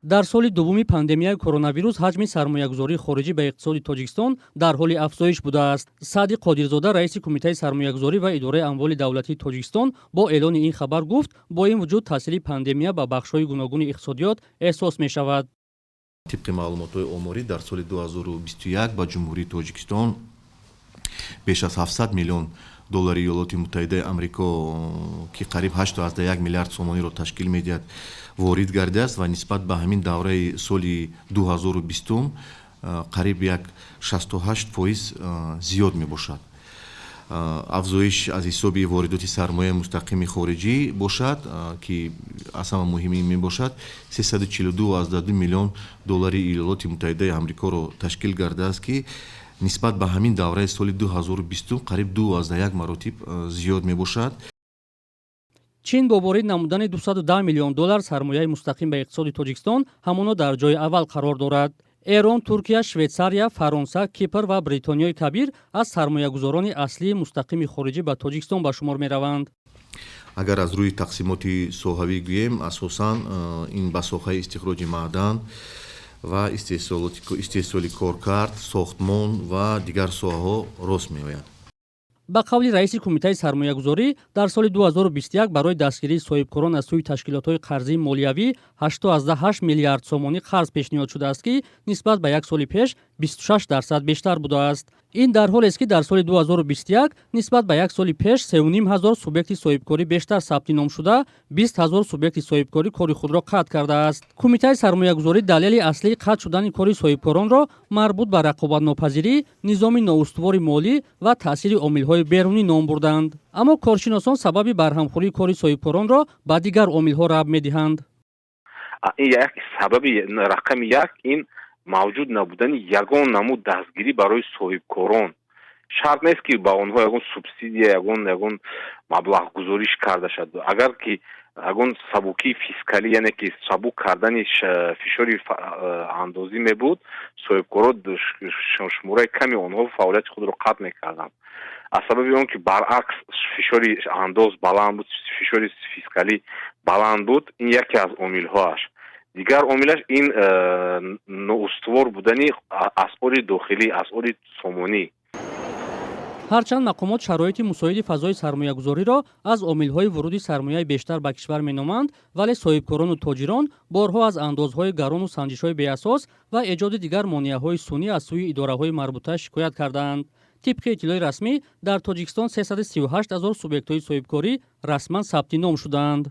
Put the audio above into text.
Дар соли дуввуми пандемияи коронавирус ҳаҷми сармоягузории хориҷӣ ба иқтисоди Тоҷикистон дар ҳоли афзоиш будааст. Саъди Қодирзода, раиси Кумитаи сармоягузорӣ ва идораи амволи давлатии Тоҷикистон, бо эълони ин хабар гуфт, бо ин вуҷуд таъсири пандемия ба бахшҳои гуногуни иқтисодиёт эҳсос мешавад. Тибқи маълумотҳои оморӣ, дар соли 2021 ба Ҷумҳурии Тоҷикистон беш аз 700 миллион доллари Иёлоти Муттаҳидаи Амрико, ки қариб 8,1 миллиард сомониро ташкил медиҳад, ворид гардидааст ва нисбат ба ҳамин давраи соли 2020 қариб як 68% зиёд мебошад. Афзоиш аз ҳисоби воридоти сармояи мустақими хориҷӣ бошад, ки аз ҳама муҳими мебошад, 342,2 миллион доллари Иёлоти Муттаҳидаи Амрикоро ташкил кардааст, ки нисбат ба ҳамин давраи соли 2020 қариб 2,1 маротиб зиёд мебошад. Чин бо ворид намудани 210 миллион доллар сармояи мустақим ба иқтисоди Тоҷикистон ҳамоно дар ҷои аввал қарор дорад. Эрон, Туркия, Швейтсария, Фаронса, Кипр ва Бритониёи Кабир аз сармоягузорони аслии мустақими хориҷӣ ба Тоҷикистон ба шумор мераванд. Агар аз рӯи тақсимоти соҳавӣ гӯем, асосан ин ба соҳаи истихроҷи маъдан ва истеҳсоли коркард, сохтмон ва дигар соҳаҳо рост меояд. Ба қавли раиси Кумитаи сармоягузорӣ, дар соли 2021 барои дастгирии соҳибкорон аз сӯи ташкилотҳои қарзии молиявӣ 8,8 миллиард сомонӣ қарз пешниҳод шудааст, ки нисбат ба як соли пеш 26% бештар будааст. Ин дар ҳолест, ки дар соли 2021 нисбат ба як соли пеш 3,5 ҳазор субъекти соҳибкорӣ бештар сабти ном шуда, 20 ҳазор субъекти соҳибкорӣ кори худро қатъ кардааст. Кумитаи сармоягузорӣ далели аслии қатъ шудани кори соҳибкоронро марбут ба рақобатнопазирӣ, низоми ноустувори молӣ ва таъсири омилҳои берунӣ ном бурданд. Аммо коршиносон сабаби барҳамхӯрии кори соҳибкоронро ба дигар омилҳо рабт медиҳанд. Ин як сабаби рақами як, ин мавҷуд набудани ягон намуд дастгирӣ барои соҳибкорон. Шарт нест, ки ба онҳо ягон субсидия, ягон маблағгузориш карда шавад. Агар ки ягон сабукии фискалӣ, яъне ки сабук кардани фишори андозӣ мебуд, соҳибкорон, шумораи ками онҳо фаъолияти худро қатъ мекарданд. Аз сабаби он ки баръакс фишори андоз баланд буд, фишори фискалӣ баланд буд, ин яке аз омилҳоаш. Дигар омилаш ин ноустувор будани асъори дохилӣ, асъори сомонӣ. Ҳарчанд мақомот шароити мусоиди фазои сармоягузориро аз омилҳои вуруди сармояи бештар ба кишвар меноманд, вале соҳибкорону тоҷирон борҳо аз андозҳои гарону санҷишҳои беасос ва эҷоди дигар монеаҳои сунъӣ аз сӯи идораҳои марбута шикоят кардаанд. Тибқи иттилои расмӣ, дар Тоҷикистон 338 ҳазор субъектҳои соҳибкорӣ расман сабти ном шудаанд.